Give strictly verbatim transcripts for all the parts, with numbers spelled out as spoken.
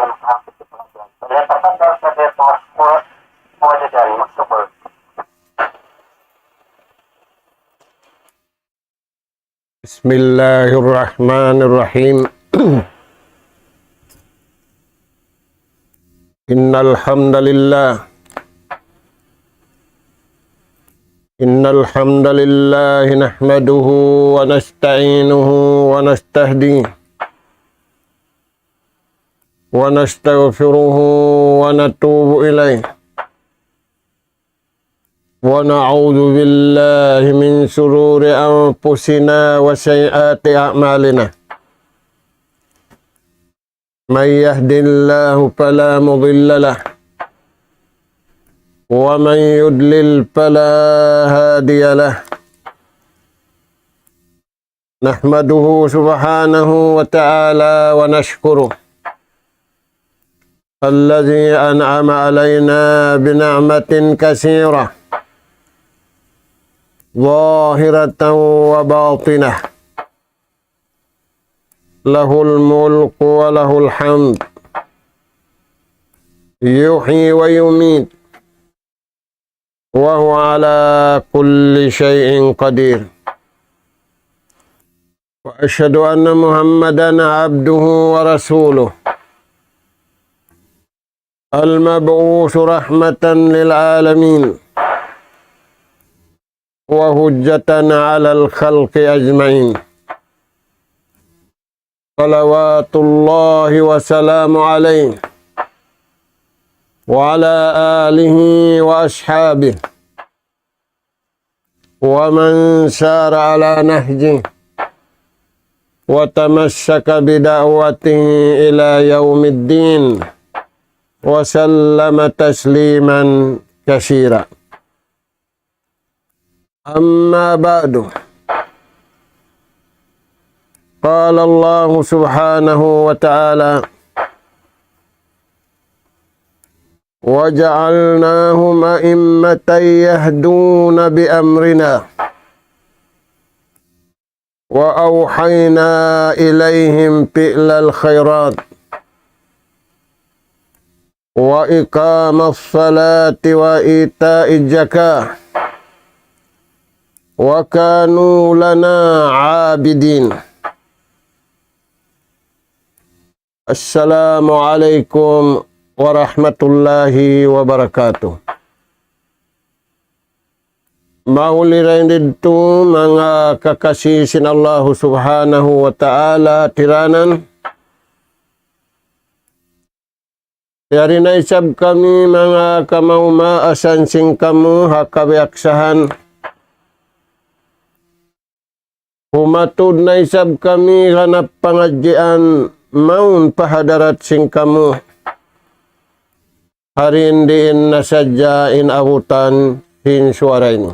بسم الله الرحمن الرحيم. إن الحمد لله، إن الحمد لله نحمده ونستعينه ونستهديه ونستغفره ونتوب إليه، ونعوذ بالله من شرور أنفسنا وسيئات أعمالنا. من يهد الله فلا مضل له، ومن يضلل فلا هادي له. نحمده سبحانه وتعالى ونشكره، الذي أنعم علينا بنعمة كثيرة ظاهرة وباطنة، له الملك وله الحمد، يحيي ويميت، وهو على كل شيء قدير. وأشهد أن محمدا عبده ورسوله، المبعوث رحمة للعالمين وحجة على الخلق أجمعين، صلوات الله وسلامه عليه وعلى آله وأصحابه ومن سار على نهجه وتمسك بدعوته إلى يوم الدين، وسلم تسليما كثيرا. أما بعد، قال الله سبحانه وتعالى: وجعلناهم أئمة يهدون بأمرنا وأوحينا إليهم فعل الخيرات وإقام الصلاة وإيتاء الزكاة وكانوا لنا عابدين. Assalamu alaykum warahmatullahi wabarakatuh. Mahuli dayn didtu manga kakasi sin Allahu Subhanahu wa Ta'ala tiranan. Yari na isab kami manga kamaumaasan sin kamu ha kabiyaksahan. Humatud na isab kami ganap pangadjian mawn pa hadarat sin kamu. Hari in diin na sadja in abutan sin suwara ini.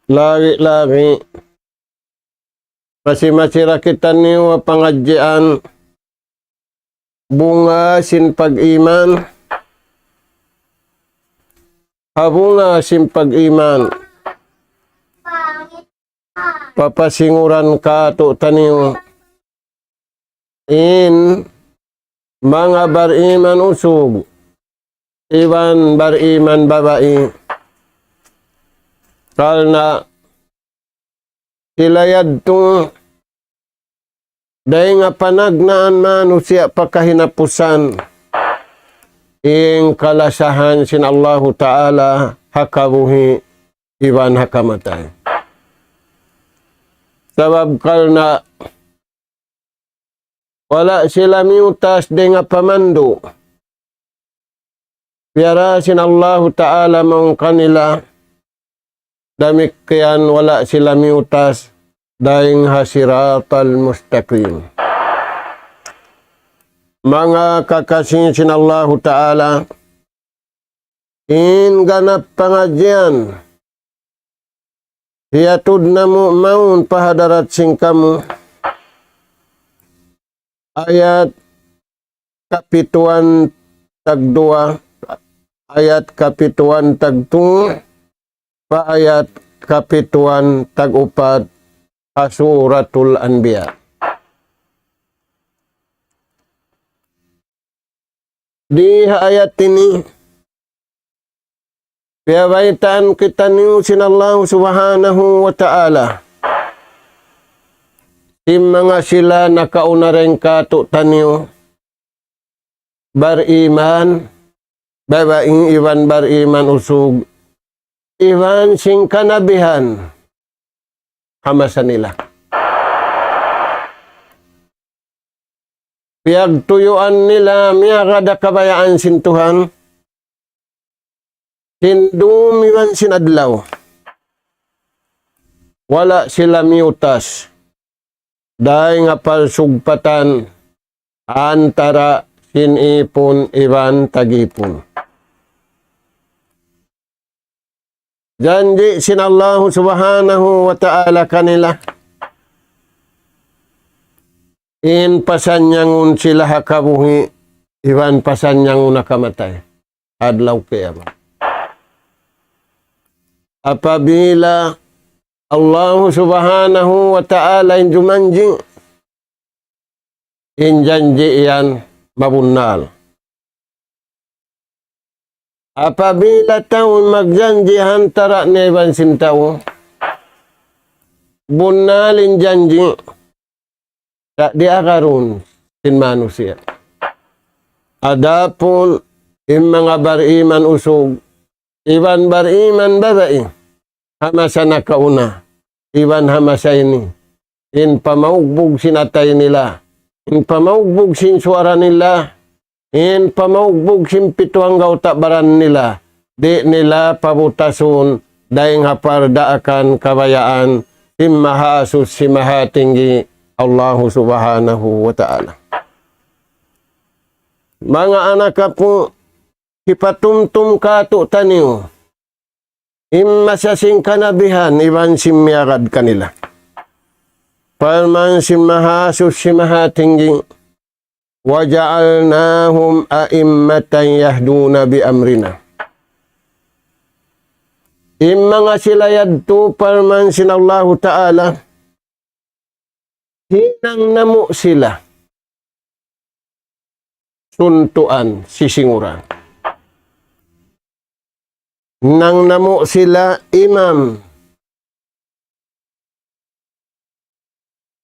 Lagi-lagi masi-masi da kitaniyu ha pangadjian bunga sin pag-iman. Ha bunga sin pag-iman, papasinguran kātu'niyu in manga bariman usug iban bariman babai. Karna' sila yadtu dayn ha panagnaan manusiya' pa kahinapusan in kalasahan sin Allahu Ta'ala ha kabuhi' iban ha kamatay. Sabab karna' wala' sila miyutas dayn ha pamandu' piyara sin Allahu Ta'ala mawn kanila, damikkiyan wala' sila miyutas dayn ha siratal mustaqim. Manga kakasi sin Allahu Ta'ala, in ganap pangadjian hiyatud namu' mawn pa hadarat sin kamu. Ayat kapituan tagduwa, ayat kapituan tagtū, pa ayat kapituan tagupat ha Suratul Anbiya. Di ha ayat ini, piyabaytaan kitaniyu sin Allahu Subhanahu wa Ta'ala sin manga sila nakauna dayn kātu'niyu, bariman babai iban bariman usug, iban sin kanabihan ha masa nila. Piyagtuyuan nila miyagad ha kabayaan sin Tuhan, sin dum iban sin adlaw. Wala' sila miyutas dayn ha parsugpatan antara' sin ipun iban tag-ipun. Janji' sin Allahu Subhanahu wa Ta'ala kanila, in pasannyangun sila ha kabuhi', iban pasannyangun ha kamatay adlaw kiyamat. Apabila Allahu Subhanahu wa Ta'ala in jumanji', in janji' yan mabunnal. Apabila tau magjanji' antara' niya iban sin tau, bunnal in janji', sa' di' agarun sin manusiya'. Adapun in manga bariman usug iban bariman babai, ha masa nakauna iban ha masa ini, in pamaugbug sin atay nila, in pamaugbug sin suwara nila, in pamaugbug sin pitu anggawta' baran nila, di' nila pabutasun dayn ha pardaakan kabayaan sin Mahasuchi Mahatinggi Allahu Subhanahu wa Ta'ala. Manga anak apu', hipatumtum kātu'niyu in masa sin kanabihan iban sin miyagad kanila. Parman sin Mahasuchi Mahatinggi, وجعلناهم أئمة يهدون بأمرنا. In manga sila yadtu, parman sin Allahu Ta'ala, hinang namu' sila suntuan, sisinguran. Hinang namu' sila imam,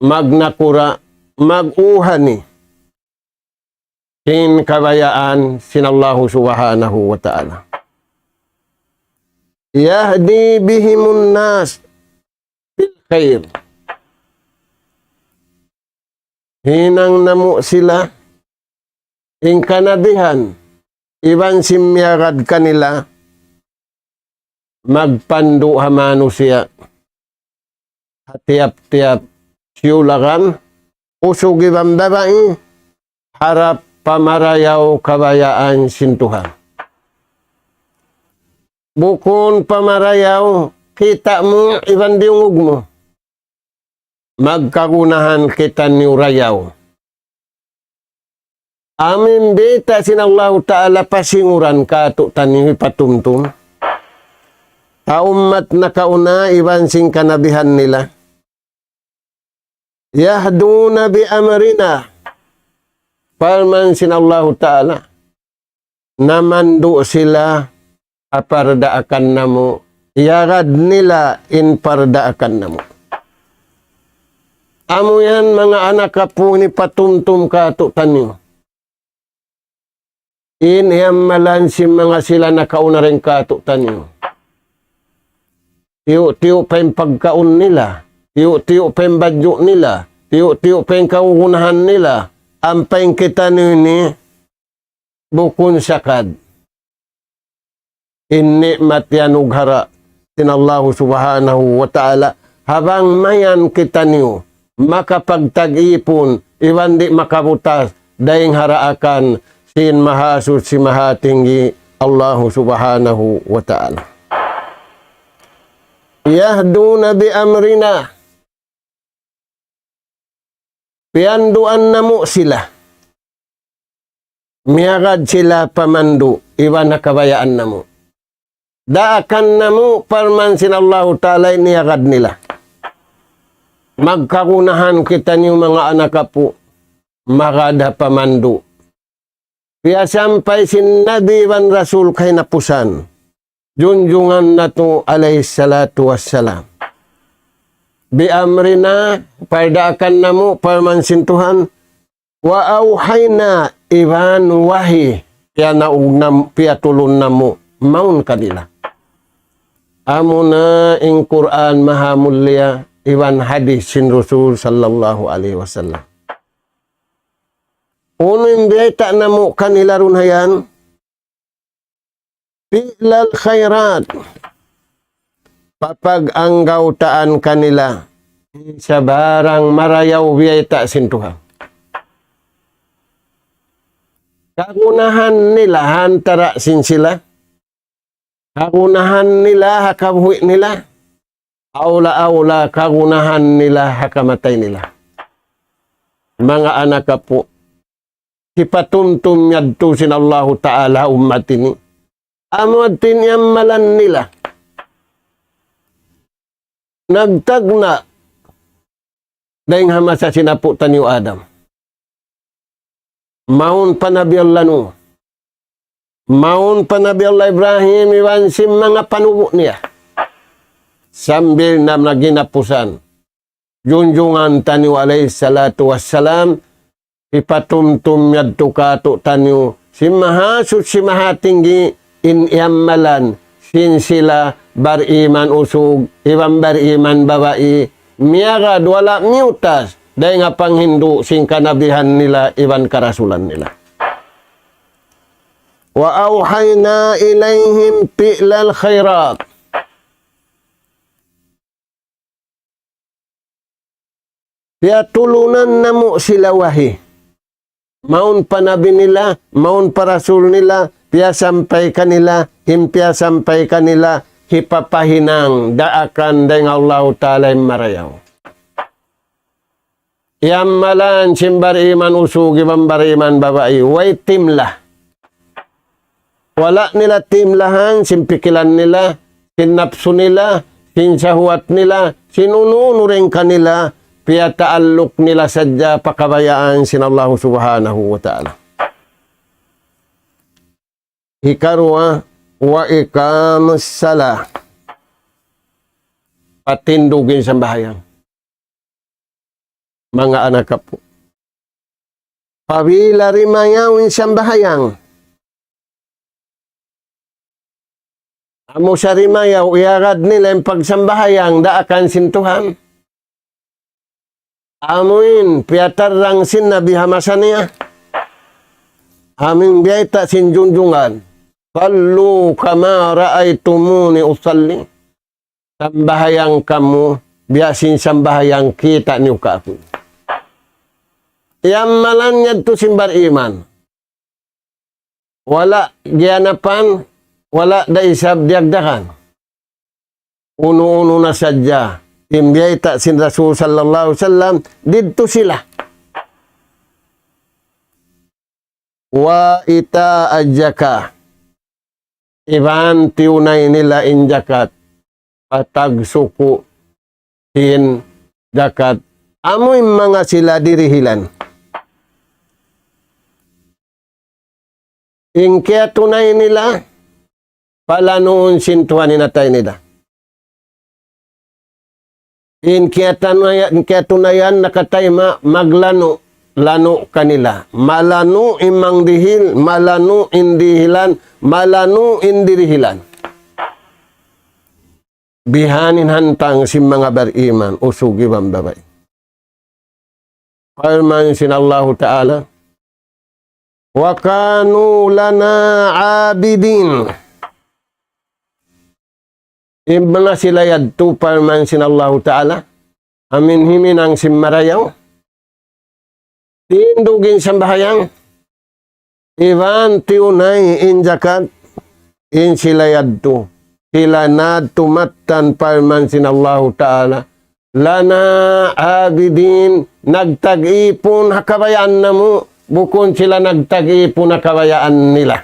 magnakura', mag-uhani sin kabayaan sin Allahu Subhanahu wa Ta'ala. يهدي بهم الناس في الخير. Hinang namu' sila in kanabihan iban sin miyagad kanila magpandu' ha manusiya' ha tiyap-tiyap siyulakan, usug iban babai, harap pamarayaw kabayaan sin Tuhan. Bukun pamarayaw kita' mu iban diyungug mu. Magkagunahan kitaniyu rayaw. Amu in biyayta' sin Allahu Ta'ala pasinguran kātu'niyu hipatumtum ha ummat nakauna iban sin kanabihan nila. يهدون بأمرنا. Parman sin Allahu Ta'ala, namandu' sila ha pardaakan namu', iyagad nila in pardaakan namu'. Amu yan manga anak apu' ini patumtum kātu'niyu. In iyamalan sin manga sila nakauna dayn kātu'niyu. Tiyu'-tiyu' pa in pagkaun nila, tiyu'-tiyu' pa in badju' nila, tiyu'-tiyu' pa in kagunahan nila, ampa in kitaniyu ini bukun sakad in ni'mat iyanughara' sin Allahu Subhanahu wa Ta'ala, ha bang mayan kitaniyu makapagtag-ipun iban di' makabutas dayn ha daakan sin Mahasuchi Mahatinggi Allahu Subhanahu wa Ta'ala. يهدون بأمرنا. Piyanduan namu' sila. Miyagad sila pamandu' iban ha kabayaan namu'. Daakan namu', parman sin Allahu Ta'ala, in iyagad nila. Magkagunahan kitaniyu manga anak apu', magad ha pamandu'. Piyasampay sin Nabi iban Rasul kahinapusan. Junjungan natu' alayhi salatu wassalam. Bi amrina, pardaakan namu', parman sin Tuhan, wa awhayna iban wahi, piyanaug nam-, piyatulun namu', mawn kanila. Amuna in Qur'an maha mulia, iban hadith sin Rasul sallallahu alayhi wasallam. Unu in biyayta' namu' kanila duun hayan, fi'lal khayrat. Papag-anggawtaan kanila. Sabarang marayaw biyayta' sin Tuhan. Kagunahan nila ha antara' sin sila. Kagunahan nila ha kabuhi' nila. Awla-awla kagunahan nila ha kamatay nila. Manga anak apu'. Hipatumtum yadtu sin Allahu Ta'ala ummat ini. Amu yadtu in iyamalan nila. Nagtagna' dayn ha masa sin apu' taniyu Adam. Mawn pa Nabi Allah Nuh. Mawn pa Nabi Allah Ibrahim iban sin manga panubu' niya. Sambil na naginapusan. Junjungan taniyu alayhi salatu wassalam, hipatumtum yadtu kātu'niyu, sin Mahasuchi Mahatinggi in iyamalan, sin sila bariman usug, iban bariman babai, miyagad wala' miyutas, dayn ha panghindu' sin kanabihan nila, iban karasulan nila. Wa awhayna ilayhim fi'lal khayrat. Piyatulunan namu' sila wahi. Mawn pa nabi nila, mawn pa rasul nila, piyasampay kanila, in piyasampay kanila, hipapahinang daakan dayn ha Allahu Ta'ala in marayaw. Iyamalan sin bariman usug iban bariman babai, way timlah. Wala' nila timlahan sin pikilan nila, sin napsu nila, sin sahwat nila, sin unu-unu dayn kanila, piyataalluk nila sadja pa kabayaan sin Allahu Subhanahu wa Ta'ala. Hikaruwa, wa iqamus salah. Patindug in sambahayang. Manga anak apu'. Apabila rimayaw in sambahayang. Amu sa rimayaw, iyagad nila in pagsambahayang daakan sin Tuhan. Amu in piyatarrang sin Nabi ha masa niya. Amu in biyayta' sin junjungan. صلوا كما رأيتموني أصلي. Sambahayang kamu, biya' sin sambahayang kita' niyu kāku'. Iyamalan yadtu sin bariman. Wala' giyanapan, wala' da isab diyagdagan. Unu-unu na sadja, in biyayta' sin Rasul sallallahu alayhi wasallam, didtu sila. Wa ita'az zakah. Iban tiyunay nila in jakat. Patagsuku sin jakat. Amu in manga sila dirihilan. In kiyatunay nila, palanuun sin Tuhan in atay nila. In kiyatunayan, in kiyatunayan nakatayma' maglanu', lanu' kanila. Malanu' in mangdihil, malanu' in dihilan, malanu' in dirihilan. Bihaini in hantang sin manga bariman, usug iban babai. Parman sin Allahu Ta'ala, وكانوا لنا عابدين. In manga sila yadtu parman sin Allahu Ta'ala, amu in himinang sin marayaw. Tindug in sambahayang, iban tiyunay in jakat, in sila yadtu. Sila na tumattan parman sin Allahu Ta'ala. Lana abidin, nagtag-ipun ha kabayaan namu', bukun sila nagtag-ipun ha kabayaan nila.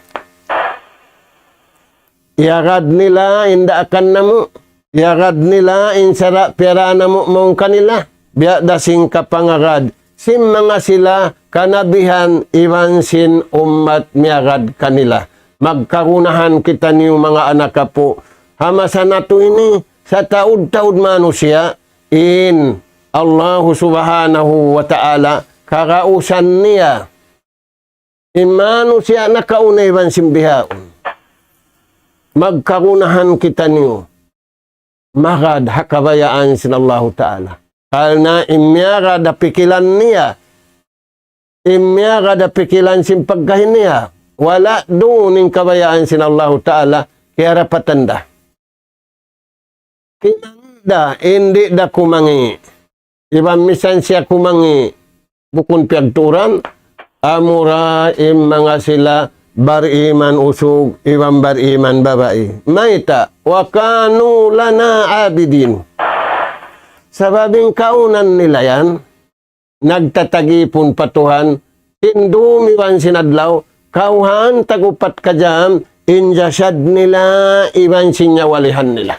Iyagad nila in daakan namu', iyagad nila in sara' piyara namu' mawn kanila, biya' da sin kapangagad sin manga sila kanabihan iban sin ummat miyagad kanila. Magkagunahan kitaniyu manga anak apu', ha masa natu' ini, sataud-taud manusiya', in Allahu Subhanahu wa Ta'ala kagausan niya. In manusiya' nakauna iban sin bihaun. Magkagunahan kitaniyu magad ha kabayaan sin Allahu Ta'ala. Karna' in miyagad ha pikilan niya, in miyagad ha pikilan sin pagkahi niya, wala' duun in kabayaan sin Allahu Ta'ala, kiyarapatan da. Kimangi' da, in di' da kumangi'. Iban misan siya kumangi', bukun piyagturan, amura in manga sila bariman usug, iban bariman babai. Mayta', وكانوا لنا عابدين. Sabab in kaunan nila yan, nagtatagipun pa Tuhan, sin dum iban sin adlaw, kawhaan tag-upat ka jam, in jasad nila, iban sin nyawalihan nila.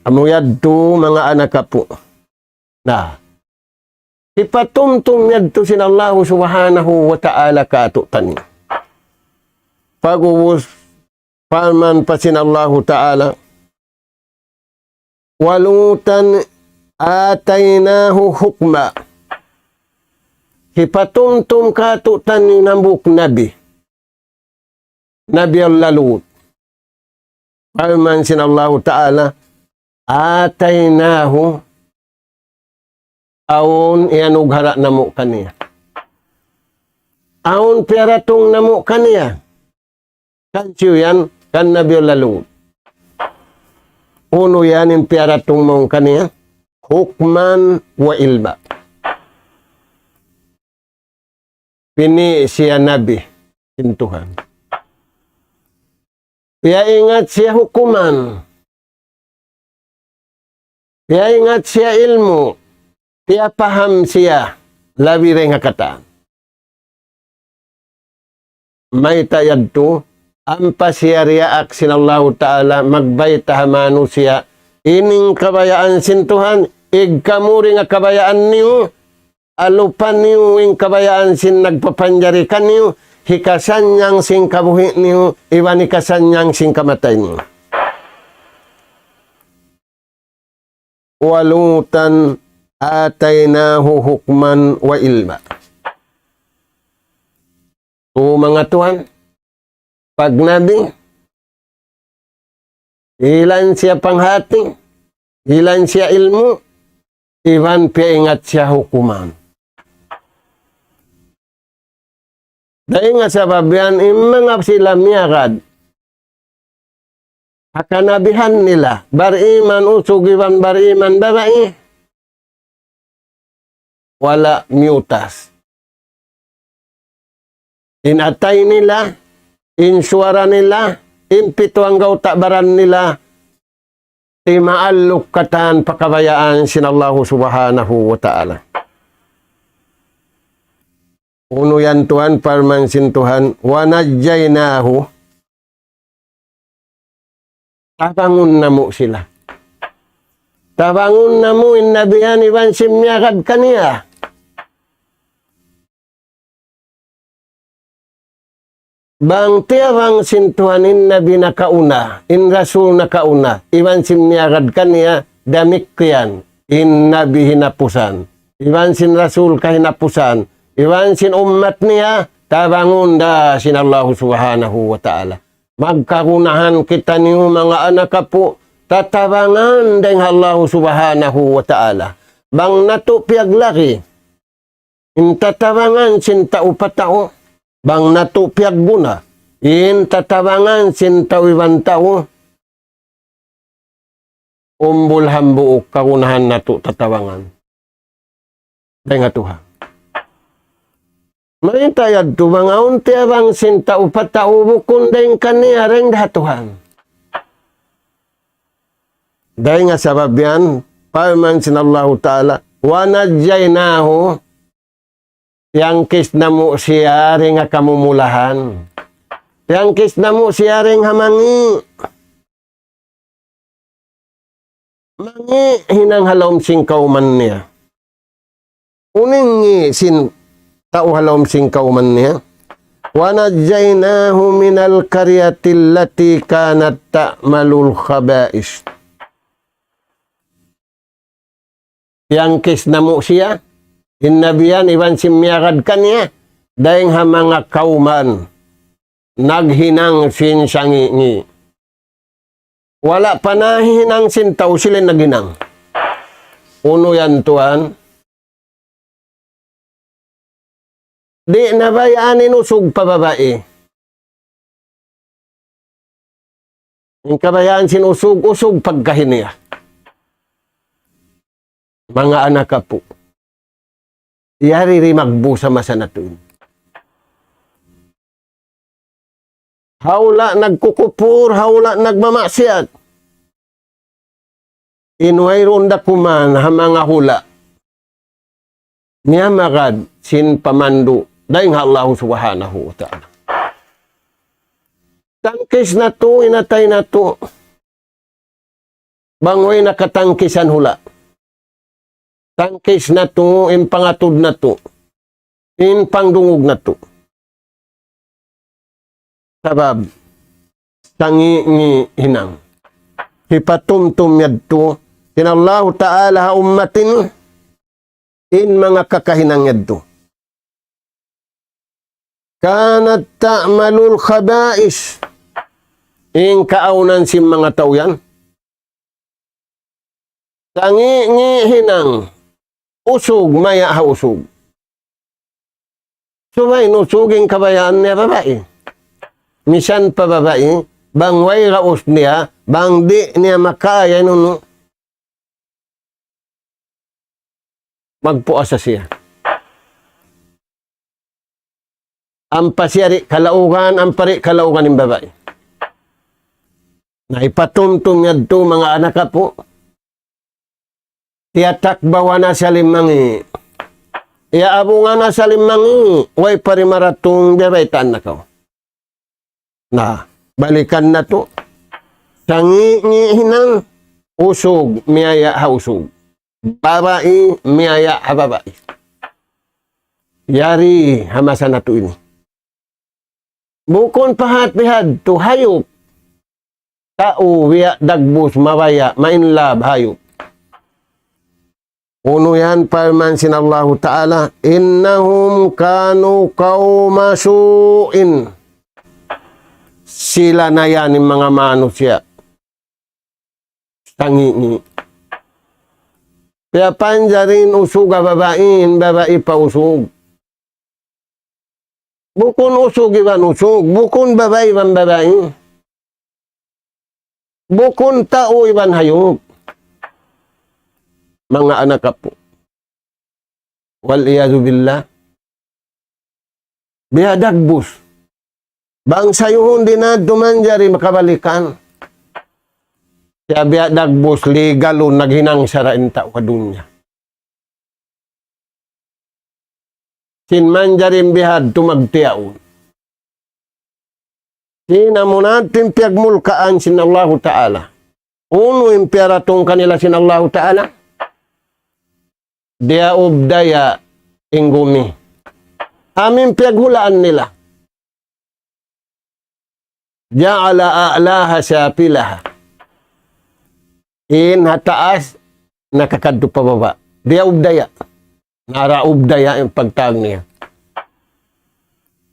Amu yadtu manga anak apu'. Na, hipatumtum yadtu sin Allahu Subhanahu wa Ta'ala kātu'niyu. Pag'ubus, parman pa sin Allahu Ta'ala, ولوطا آتيناه حكما. Hipatumtum kātu'niyu in hambuuk nabi. Nabi Allah Lut. Parman sin Allahu Ta'ala, آتيناه, awn iyanughara' namu' kaniya. Awn piyaratung namu' kaniya. Kan siyu yan, kan Nabi Allah Lut. Unu yan in piyaratung mawn kaniya, حكما وعلما. Pini' siya nabi sin Tuhan. Piyaingat siya hukuman. Piyaingat siya ilmu'. Piyapaham siya labi dayn ha katan. Mayta' yadtu, ampa siya diyaak sin Allahu Ta'ala, magbayta' ha manusiya', ini in kabayaan sin Tuhan, ig kamu dayn ha kabayaan niyu, alupan niyu in kabayaan sin nagpapanjari kaniyu, hikasannyang sin kabuhi' niyu, iban hikasannyang sin kamatay niyu. ولوطا آتيناه حكما وعلما. Tu manga tuwan, pagnabi, ilan siya panghati, ilan siya ilmu', iban piyaingat siya hukuman. Dayn ha sabab yan, in manga sila miyagad ha kanabihan nila, bariman usug iban bariman babai, wala' miyutas. In atay nila, in suwara nila, in pitu anggawta' baran nila, timaalluk katan pa kabayaan sin Allahu Subhanahu wa Ta'ala. Unu yan Tuhan, parman sin Tuhan, ونجيناه. Tabangun namu' sila. Tabangun namu' in nabihan iban sin miyagad kaniya. Bang tiyabang sin Tuhan in nabi nakauna, in rasul nakauna, iban sin miyagad kaniya, damikkiyan in nabi hinapusan, iban sin rasul kahinapusan, iban sin ummat niya, tabangun da sin Allahu Subhanahu wa Ta'ala. Magkagunahan kitaniyu manga anak apu', tatabangan dayn ha Allahu Subhanahu wa Ta'ala. Bang natu' piyaglagi, in tatabangan sin tau pa tau, bang natu' piyagguna, in tatabangan sin tau iban tau, umbul hambuuk kagunahan natu' tatabangan dayn ha Tuhan. Mayta' yadtu bang awn tiyabang sin tau pa tau bukun dayn kaniya dayn ha Tuhan. Dayn ha sabab yan, parman sin Allahu Ta'ala, ونجيناه, tiyangkis namu' siya dayn ha kamumulahan. Tiyangkis namu' siya dayn ha mangi'. Mangi' hinang ha lawm sin kawman niya. Unu in ngi' sin tau ha lawm sin kawman niya? وَنَجَّيْنَاهُ مِنَ الْقَرْيَةِ الَّتِي كَانَتْ تَعْمَلُ الْخَبَائِثَ. Tiyangkis namu' siya, in Nabi yan iban sin miyagad kaniya, dayng ha manga kawman, naghinang sin sangi'-ngi'. Wala' pa nahinang sin tau, sila in naghinang. Unu yan, tuwan? Di' nabayaan in usug pa babai. In kabayaan sin usug, usug pagkahi niya. Manga anak apu'. Yari di' magbusa masa natu' ini. Ha hula' nagkukupur, ha hula' nagmamaksiyat. In wayruun da kuman ha manga hula' miyamagad sin pamandu' dayng ha Allah Subhanahu wa Ta'ala. Tangkis natu', in atay natu'. Bang way nakatangkisan hula'. Tangkis natu', in pangatud natu', in pangdungug natu'. Sabab, sangi'-ngi' hinang. Hipatumtum yadtu sin Allahu Ta'ala ha ummat ini, in manga kakahinang yadtu. كَانَتْ تَعْمَلُ الْخَبَائِثَ. In kaawnan sin manga tau yan. Sangi'-ngi' hinang. Usug, maya' ha usug. Subay in usug in kabayaan niya babai. Misan pa babai, bang way gaus niya, bang di' niya makaya in unu, magpuasa siya. Ampa siya di' kalaugan, ampa di' kalaugan in babai. Na hipatumtum yadtu manga anak apu'. Tiyatakbawan na sa limmangi'. Iyaabungan na sa limmangi'. Way pa ri maratung biya' baytaan na kaw. Na, balikan natu'. Sangi'-ngi' hinang, usug, miyaya' ha usug. Babai, miyaya' ha babai. Yari ha masa natu' ini. Bukun pa hati-hati tu hayup. Tau biya' dagbus mabaya', mainlab hayup. Unu yan parman sin Allahu Ta'ala, إِنَّهُمْ كَانُوا قَوْمَ سَوْءٍ. Sila na yan in manga manusiya'. Sangi'-ngi'. Piyapanjari in usug ha babai, in babai pa usug. Bukun usug iban usug, bukun babai iban babai. Bukun tau iban hayup. Manga anak apu'. والعياذ بالله. Biya' dagbus. Bang sayuhun di' na tuud manjari makabalikan. Siya biya' dagbus, ligalun, naghinang sara' in tau ha dunya. Sin manjari in bihadtu magtiyaun. Sin amu na in piyagmulkaan sin Allahu Ta'ala. Unu in piyaratung kanila sin Allahu Ta'ala? Diyaubdaya' in gumi. Amu in piyaghulaan nila. جَعَلَ أَعْلَاهَا سَافِلَهَا. In ha taas, nakakadtu pa baba'. Diyaubdaya'. Naraubdaya' in pagtawag niya.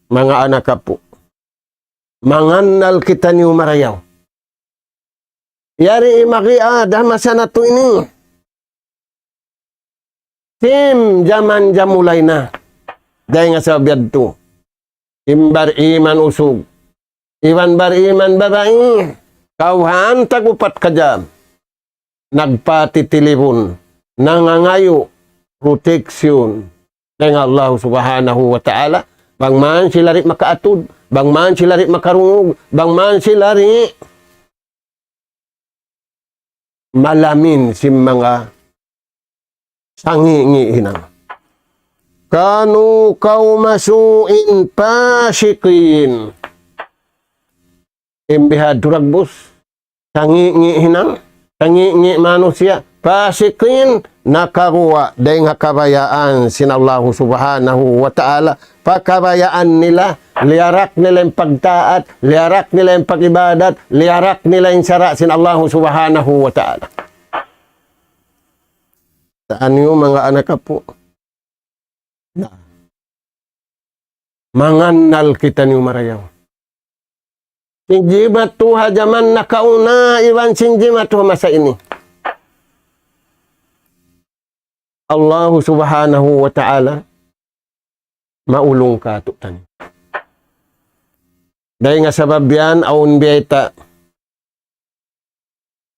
Manga anak apu'. Mangannal kitaniyu marayaw. Yari in magiad ha masa natu' ini. Sin jaman jamulay na. Dayn ha sabab yadtu. In bar-iman usug. Iban bar-iman babai. Kawhaan tag-upat ka jam. Nagpatitilipun. Nangangayu' protection. Dayn ha Allah Subhanahu wa Ta'ala. Bang man sila di' makaatud. Bang man sila di' makarungug. Bang man sila di' malamin sin manga sangi'-ngi' hinang. كَانُوا قَوْمَ سَوْءٍ فَاسِقِينَ. In bihadtu dagbus, sangi'-ngi' hinang, sangi'-ngi' manusiya', fasiqin, nakaguwa' dayn ha kabayaan sin Allahu Subhanahu wa Ta'ala, pa kabayaan nila, liyarak nila in pagtaat, liyarak nila in pag-ibadat, liyarak nila in sara' sin Allahu Subhanahu wa Ta'ala. Taniyu manga anak apu'. Na. Mangannal kitaniyu marayaw. Sin jimatu ha jaman nakauna iban sin jimatu ha masa ini. Allahu Subhanahu wa Ta'ala maulung kātu'niyu. Dayn ha sabab yan, awn biyayta'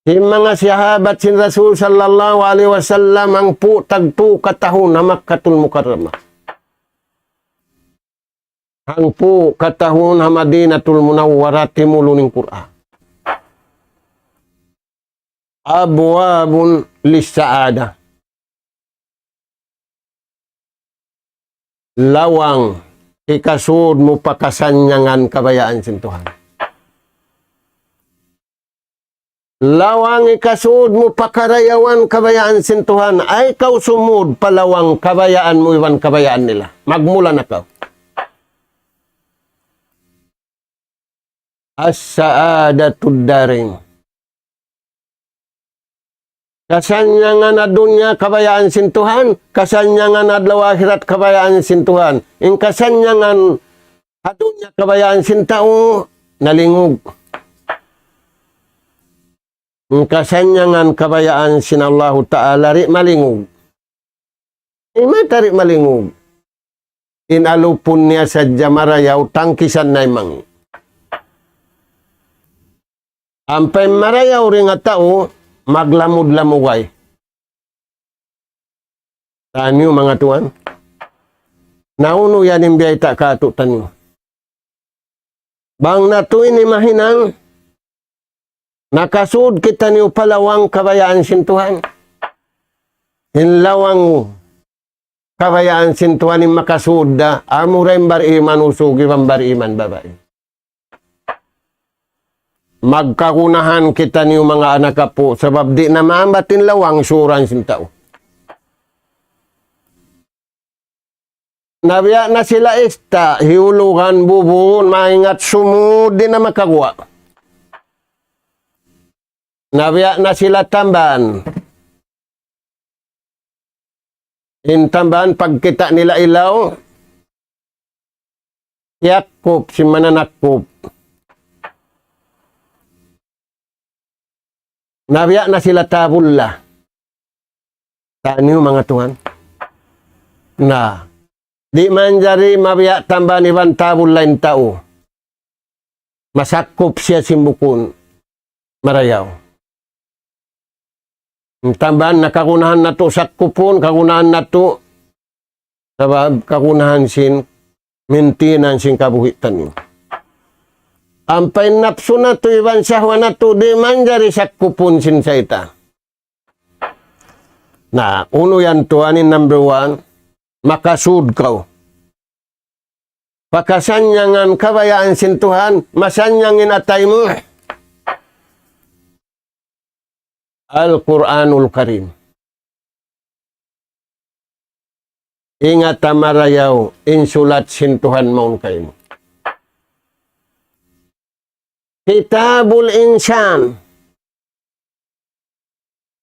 sin manga sahabat sin Rasul sallallahu alayhi wasallam hangpu' tagtū katahun ha Makkatul Mukarramah. Hangpu' katahun ha Madinatul Munawwarah timulun in Qur'an. Abwabun lissa'adah. Lawang hikasud mu pa kasannyangan kabayaan sin Tuhan. Lawang hikasud mu pa karayawan kabayaan sin Tuhan. Ay kaw sumud pa lawang kabayaan mu iban kabayaan nila. Magmula na kaw. As-sa'adatud darain. Kasannyangan ha dunya kabayaan sin Tuhan, kasannyangan adlaw akhirat kabayaan sin Tuhan. In kasannyangan ha dunya kabayaan sin tau, nalingug. In kasannyangan kabayaan sin Allahu Ta'ala di' malingug. Imat di' malingug. In alupun niya sadja marayaw tangkisan na imangi. Ampa in marayaw dayn ha tau maglamud-lamugay. Taniyu manga tuwan. Na unu yan in biyayta' kātu'niyu. Bang natu' ini mahinang, nakasud kitaniyu pa lawang kabayaan sin Tuhan. In lawang kabayaan sin Tuhan in makasud da, amura in bariman usug iban bariman babai. Magkagunahan kitaniyu manga anak apu', sabab di' na maambat in lawang suran sin tau. Na biya' na sila ista', hiyulugan, bubuun, maingat sumud, di' na makaguwa'. Na biya' na sila tamban. In tamban pagkita' nila ilaw, yakkup sin mananakkup. Na biya' na sila tabulla. Taniyu manga tuwan. Na, di' manjari mabiya' tamban iban tabulla in tau. Masakkup siya sin bukun marayaw. In tamban na kagunahan natu' sakkupun, kagunahan natu', sabab kagunahan sin maintenance sin kabuhi' taniyu. Ampa in napsu natu' iban sahwa natu' di' manjari sakkupun sin saytan. Na, unu yan tuwan in number one, makasud kaw. Pa kasannyangan kabayaan sin Tuhan, masannyang in atay mu. Al-Qur'anul Karim. Ingata marayaw, in sulat sin Tuhan mawn kaymu. Kitabul Insan.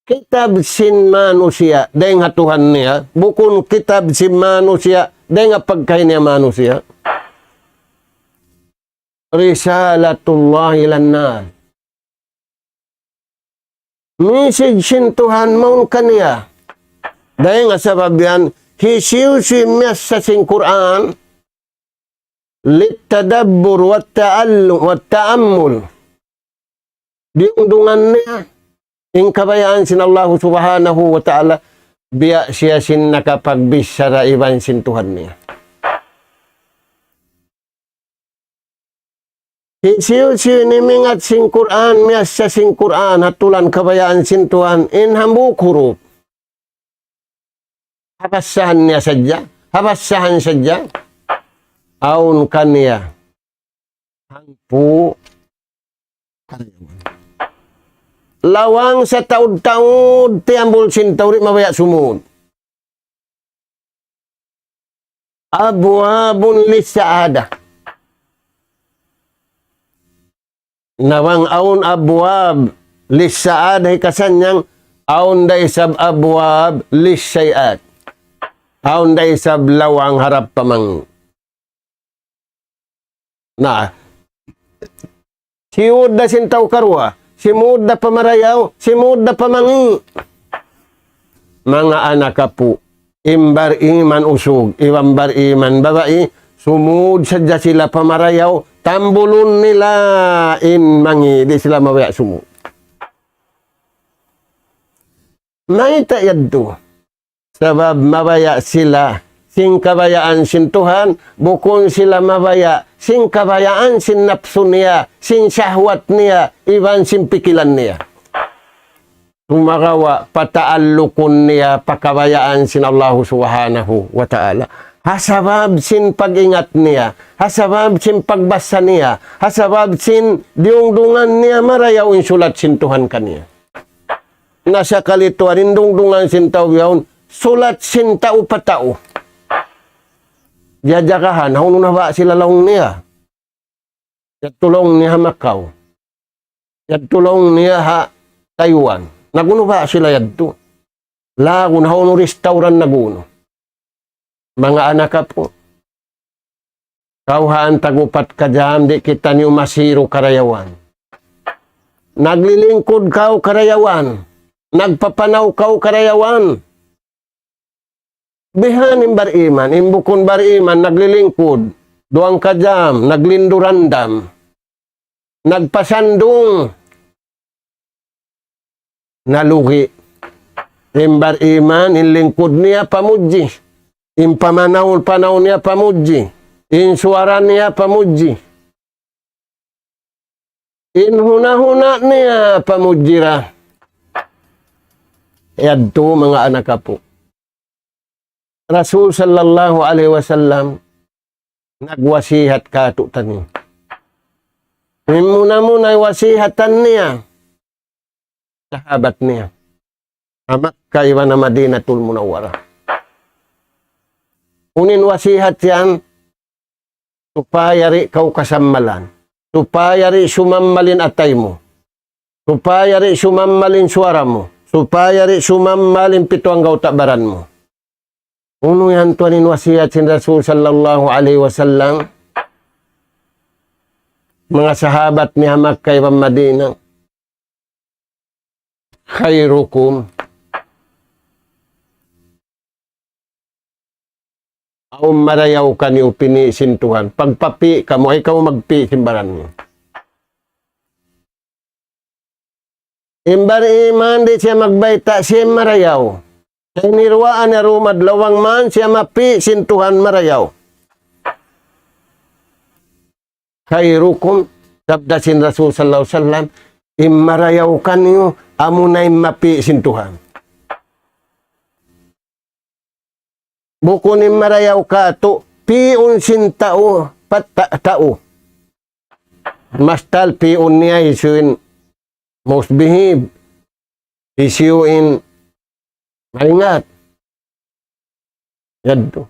Kitab sin manusiya', dayn ha Tuhan niya, bukun kitab sin manusiya', dayn ha pagkahi niya manusiya'. Risalatullah ilan nas. Message sin Tuhan mawn kaniya. Dayn ha sabab yan, hisiyu-siyu miyassa sin Qur'an, للتدبر والتعلم والتأمل. Diyungdungan niya in kabayaan sin Allahu Subhanahu wa Ta'ala, biya' siya sin nakapagbichara iban sin Tuhan niya. Hisiyu-siyu ini mingat sin Qur'an, miyassa sin Qur'an, hatulan kabayaan sin Tuhan, in hambuuk hurup. Habassahan niya sadja, habassahan sadja. Awn kaniya hangpu' karayawan. lawang sataud-taud tiyambul sin tau di' mabaya' sumud. Abwabun lissa'adah. Na bang awn abwab lissa'adah hikasannyang, awn da isab abwab lissay'at. Awn da isab lawang harap pa mangi'. Na, siyud da sin tau karuwa, simud da pa marayaw, simud da pa mangi'. Manga anak apu', in bariman usug, iban bariman babai, sumud sadja sila pa marayaw, tambulun nila in mangi', di' sila mabaya' sumud. Mayta' yadtu? Sabab mabaya' sila sin kabayaan sin Tuhan, bukun sila mabaya' sin kabayaan sin napsu niya, sin sahwat niya, iban sin pikilan niya. Sumagawa' pataallukun niya pa kabayaan sin Allahu Subhanahu wa Ta'ala. Ha sabab sin pag-ingat niya, ha sabab sin pagbasa niya, ha sabab sin diyungdungan niya marayaw in sulat sin Tuhan kaniya. Na sakali tuwan in dungdungan sin tau bihaun, sulat sin tau pa tau. Jajagahan, hawnu na ba sila laung niya? Yadtu laung niya ha Macau. Yadtu laung niya ha Taiwan. Nag-unu ba sila yadtu? Laung hawnu restaurant nag-unu. Manga anak apu'. Kawhaan tag-upat ka jam, di' kitaniyu masiru karayawan. Naglilingkud kaw karayawan. Nagpapanaw kaw karayawan. Bihan in bariman, in bukun bariman, naglilingkud. Duwang ka jam, naglindurandam. Nagpasandung. Nalugi. In bariman, in lingkud niya pamudji. In pamanaw-panaw niya pamudji. In suwara niya pamudji. In huna-huna niya pamudji ra. Yadtu manga anak apu'. Rasul sallallahu alayhi wasallam nagwasihat kātu'niyu. In muna-muna wasihatan niya, sahabat niya. Ha Makkah iban ha Madinatul Munawwarah. Unu in wasihat yan, supaya di' kaw kasammalan. Supaya di' sumammal in atay mu. Supaya di' sumammal in suwara mu. Supaya di' sumammal in pitu anggawta' baran mu. Unu yan tuwan in wasihat sin Rasul sallallahu alayhi wasallam? Manga sahabat niya ha Makkah iban Madinah. Khairukum. Awn marayaw kaniyu pini' sin Tuhan. Pagpapi' kamu, ay kamu magpi' sin baran niyu. In bariman di' siya magbayta' siya in marayaw. Sa' in hiruwaan niya dum adlaw bang man siya mapi' sin Tuhan marayaw. Khairukum, sabda sin Rasul sallallahu alayhi wasallam, in marayaw kaniyu, amuna in mapi' sin Tuhan. Bukun in marayaw kātu', pi'un sin tau, pat-, ta-, tau. Mastal pi'un niya hisiyu in maus bihib, hisiyu in maingat. Yadtu.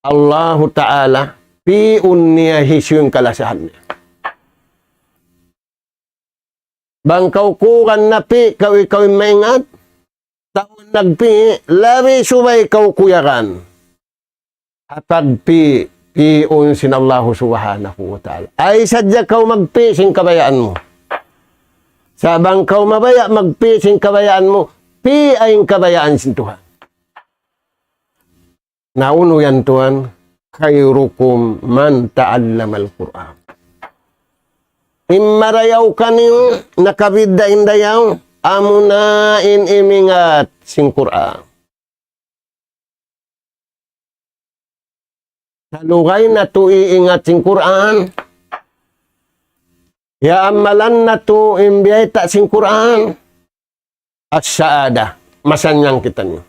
Allahu Ta'ala, pi'un niya hisiyu in kalasahan niya. Bang kaw kuyagan napi', kaw ikaw in maingat, tau nagpi', labi subay kaw kuyagan. Ha pagpi', pi'un sin Allahu Subhanahu wa Ta'ala. Ay sadja kaw magpi' sin kabayaan mu. Sa' bang kaw mabaya' magpi' sin kabayaan mu, pi'a in kabayaan sin Tuhan. Na unu yan tuwan, khairukum man ta'allamal Qur'an. In marayaw kaniyu, nakabidda' in dayaw, amuna in imingat sin Qur'an. Salugay natu' iingat sin Qur'an. Iyaamalan natu' in biyayta' sin Qur'an. As-sa'ada. Masannyang kitaniyu.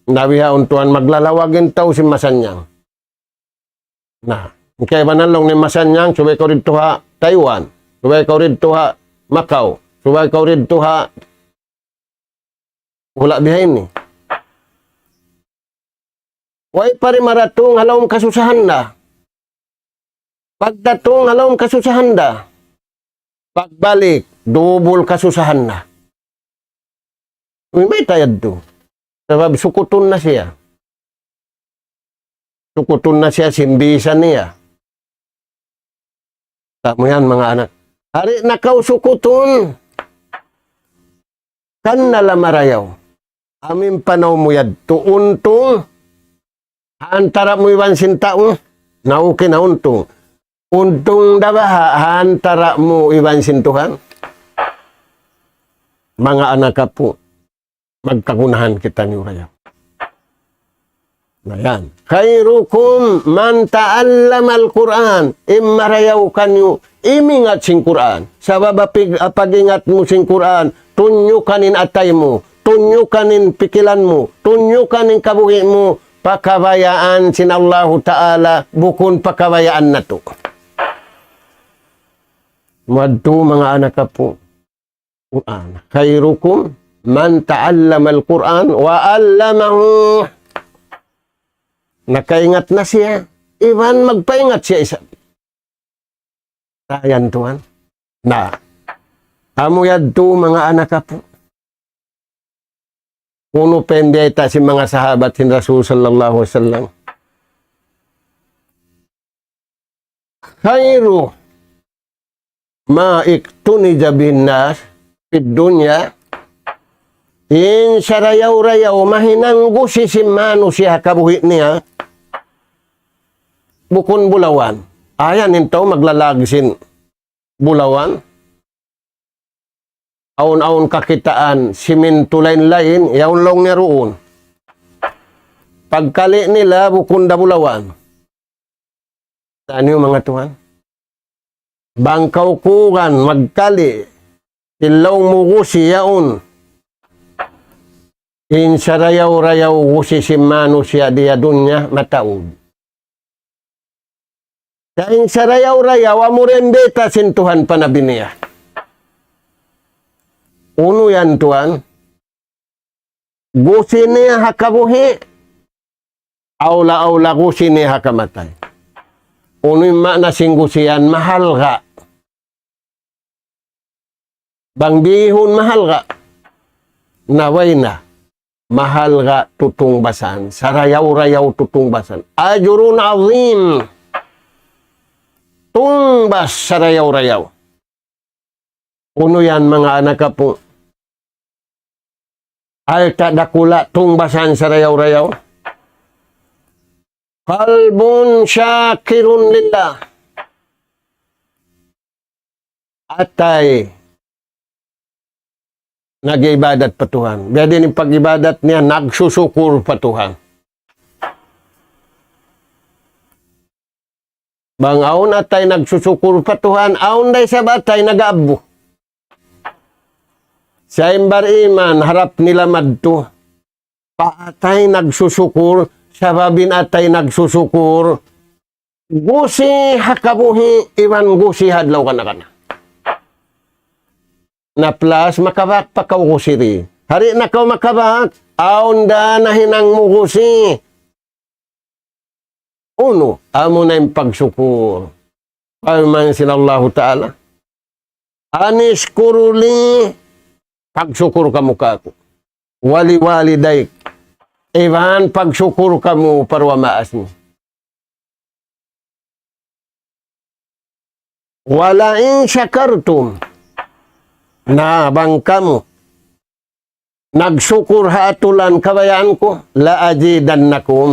Na bihaun tuwan maglalawag in tau sin masannyang. Na, in kaibanan laung niya masannyang, subay kaw didtu ha Taiwan, subay kaw didtu ha Macau. Subay kaw didtu ha hula' bihaini. Way pa ri maratung ha lawm kasusahan da. Pagdatung ha lawm kasusahan da. Pagbalik, dubul kasusahan na. Uy, mayta' yadtu? Sabab sukutun na siya. Sukutun na siya sin visa niya. Tamu yan, manga anak. Di' na kaw sukutun. Kan na la marayaw. Amu in panaw mu yadtu untung. Ha antara' mu iban sin tau, na okay na untung. Untung da baha' ha antara' mu iban sin Tuhan. Manga anak apu', magkagunahan kitaniyu rayaw. Na yan. خيركم من تعلم القرآن. In marayaw kaniyu, imingat sin Qur'an. Sabab apig-, apag-ingat mu sin Qur'an, tunyukan in atay mu, tunyukan in pikilan mu, tunyukan in kabuhi' mu, pa kabayaan sin Allahu Ta'ala, bukun pa kabayaan natu'. Madtu manga anak apu'. Qur'an. خيركم من تعلم القرآن وعلمه. Nakaingat na siya. Iban magpaingat siya isab. Dayan tuwan. Na. Amu yadtu manga anak apu'. Unu pa in biyayta' sin manga sahabat sin Rasul sallallahu alayhi wasallam. خير ما اكتنز به الناس في الدنيا. In sarayaw-rayaw mahinang gusi sin manusiya' ha kabuhi' niya. Bukun bulawan. Ayaw in tau maglalag sin bulawan. Awn-awn kakitaan, simintu lain-lain, yaun laung niya duun. Pagkali' nila bukun da bulawan. Taniyu manga tuwan. Bang kaw kugan magkali', sin laung mu gusi yaun. In sarayaw-rayaw gusi sin manusiya' di ha dunya mataud. Sa' in sarayaw-rayaw amu ra in biyayta' sin Tuhan pa Nabi niya. Unu yan tuwan? Gusi niya ha kabuhi', awla-awla gusi niya ha kamatay. Unu in maana sin gusi yan? Mahalga'. Bang bihun mahalga'. Na way na. Mahalga' tutungbasan. Sarayaw-rayaw tutungbasan. أجر عظيم. Tungbas sarayaw-rayaw. Unu yan manga anak apu'? Alta' dakula' tungbasan sarayaw-rayaw. قلب شاكر لله. Atay nag-ibadat pa Tuhan. Biya' diin in pag-ibadat niya, nagsusukur pa Tuhan. Bang awn atay nagsusukur pa Tuhan, awn da isab atay nag-aabbu. Sa' in bar-iman, harap nila madtu pa atay nagsusukur, sabab in atay nagsusukur, gusi ha kabuhi', iban gusi ha adlaw kana-kana. Na plus, makabak pa kaw gusi di. Di' na kaw makabak, awn da nahinang mu gusi. Unu, amu na in pagsukur. Parman sin Allahu Ta'ala, أن اشكر لي, pagsukur kamu kāku'. ولوالديك, iban pagsukur kamu pa duwa maas mu. ولئن شكرتم, na bang kamu nagsukur ha atulan kabayaan ku, لأزيدنكم,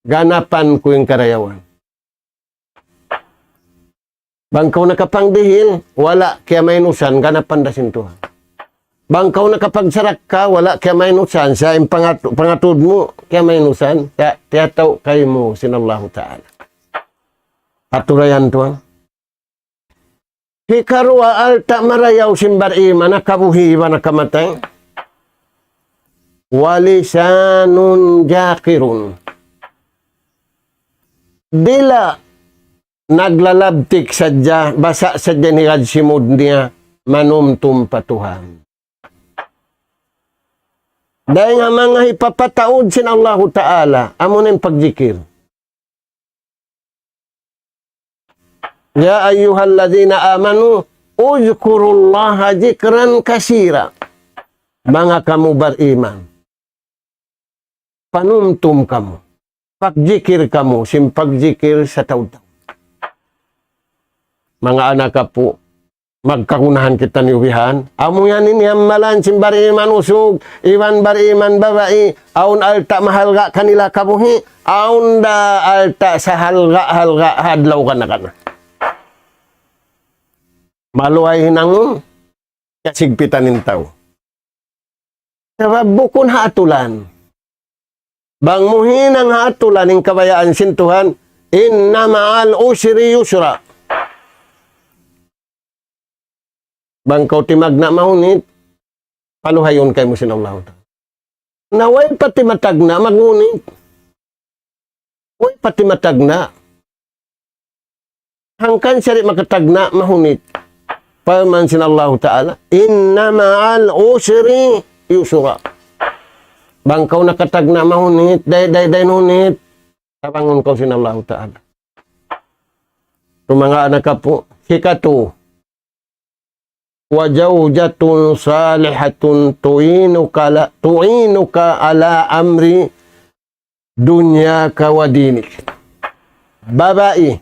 ganapan ku in karayawan. Bang kaw nakapangdihil, wala' kiyamainusan, ganapan da sin Tuhan. Bang kaw nakapagsarakka, wala' kiyamainusan, sa' in pangatu-, pangatud mu, kiyamainusan, sa' tiyatau kaymu sin Allahu Ta'ala. Aturayan tuwan. Hikaruwa alta' marayaw sin bar-iman, ha kabuhi' iban ha kamatay. ولسان ذاكر. Dila' naglalabtik sadja, basa' sadja in higad simud niya, manumtum pa Tuhan. Dayn ha manga hipapataud sin Allahu Ta'ala, amuna in pagjikir. يا أيها الذين آمنوا اذكروا الله ذكرا كثيرا. Manga kamu bariman, panumtum kamu, pagjikir kamu, sin pagjikir sataud-taud. Manga anak apu', magkagunahan kitaniyu bihan. Amu yan in hiyammalan sin bariman usug, iban bariman babai, awn alta' mahalga' kanila kabuhi', awn da alta' sahalga'-halga' ha adlaw kana-kana. Maluhay hinangun, kasigpitan in tau. Sabab bukun ha atulan. Bang mu hinang ha atulan in kabayaan sin Tuhan, إن مع العسر يسرا. Bang kaw timagna' mahunit, paluhayun kaymu sin Allahu Ta'ala. Na way pa timatagna' maghunit. Way pa timatagna'. Hangkan siya di' makatagna' mahunit. Parman sin Allahu Ta'ala, إن مع العسر يسرا. Bang kaw nakatagna' mahunit, day, day, day hunit, tabangun kaw sin Allahu Ta'ala. Tu manga anak apu', hikatu, وزوجة صالحة تعينك على، تعينك على أمر دنياك ودينك. Babai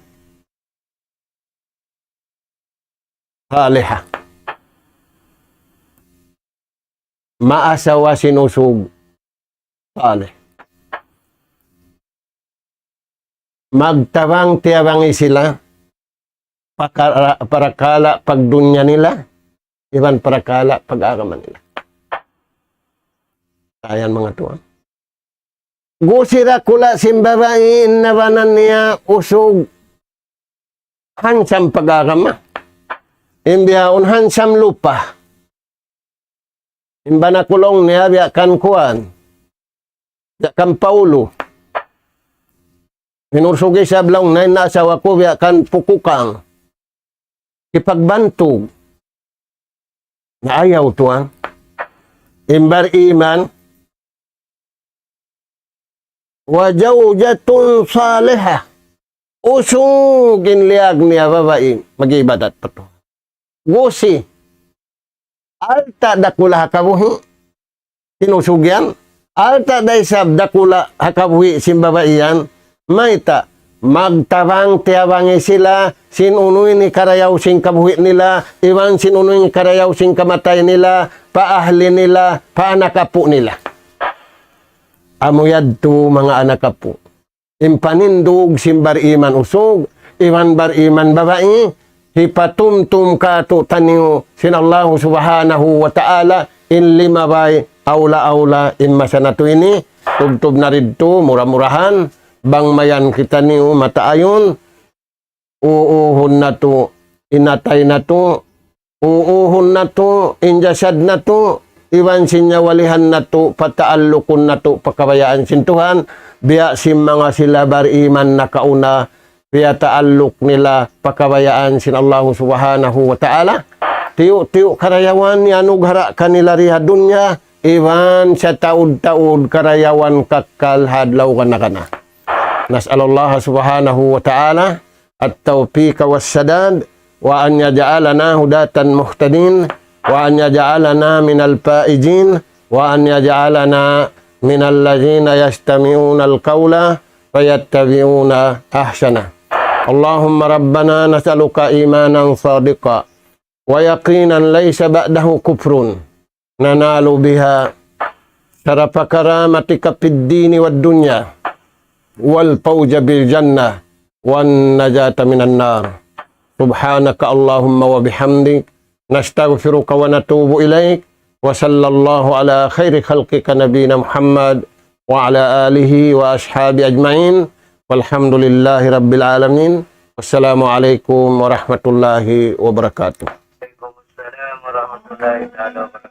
saliha. Maasawa sin usug salih. Magtabang-tiyabangi sila pakara-, parakala' pagdunya nila, iban parakala' pag-agama nila. Ayan manga tuwan. Gusi dakula' sin babai in nabanan niya usug handsome pag-agama. In bihaun handsome lupa. In bana ku laung niya biya' kan kuwan. Biya' kan Paulo. In usug isab laung niya in asawa ku biya' kan pukukang. Hipagbantug. Na ayaw tuwan. In bariman, وزوجة صالحة. Usug in liyag niya babai, mag-ibadat pa Tuhan. Gusi. Alta' dakula' ha kabuhi' sin usug yan. Alta' da isab dakula' ha kabuhi' sin babai yan. Mayta', magtabang-tiyabangi sila sin unu in hikarayaw sin kabuhi' nila, iban sin unu in hikarayaw sin kamatay nila, pa ahli nila, pa anak apu' nila. Amu yadtu manga anak apu'. In panindug sin bariman usug, iban bariman babai, hipatumtum kātu'niyu sin Allahu Subhanahu wa Ta'ala, in limabay awla-awla in masa natu' ini, tubtub na didtu, mura-murahan, bang mayan kitaniyu mataayun, uuhun natu', in atay natu', uuhun natu', in jasad natu', iban sin nyawalihan natu', pataallukun natu', pa kabayaan sin Tuhan, biya' sin manga sila bariman nakauna, piyataalluk nila, pa kabayaan sin Allahu Subhanahu wa Ta'ala. Tiyu'-tiyu' karayawan, iyanughara' kanila di ha dunya, iban sataud-taud karayawan kakkal ha adlaw kana-kana. نسأل الله سبحانه وتعالى التوفيق والسداد، وأن يجعلنا هداة مهتدين، وأن يجعلنا من الفائزين، وأن يجعلنا من الذين يستمعون القول فيتبعون أحسنه. اللهم ربنا نسألك إيمانا صادقا ويقينا ليس بعده كفر، ننال بها شرف كرامتك في الدين والدنيا، والفوز بالجنة، والنجاة من النار. سبحانك اللهم وبحمدك، نستغفرك ونتوب إليك، وصلى الله على خير خلقك نبينا محمد، وعلى آله وأصحابه أجمعين، والحمد لله رب العالمين. والسلام عليكم ورحمة الله وبركاته. وعليكم السلام ورحمة الله تعالى وبركاته.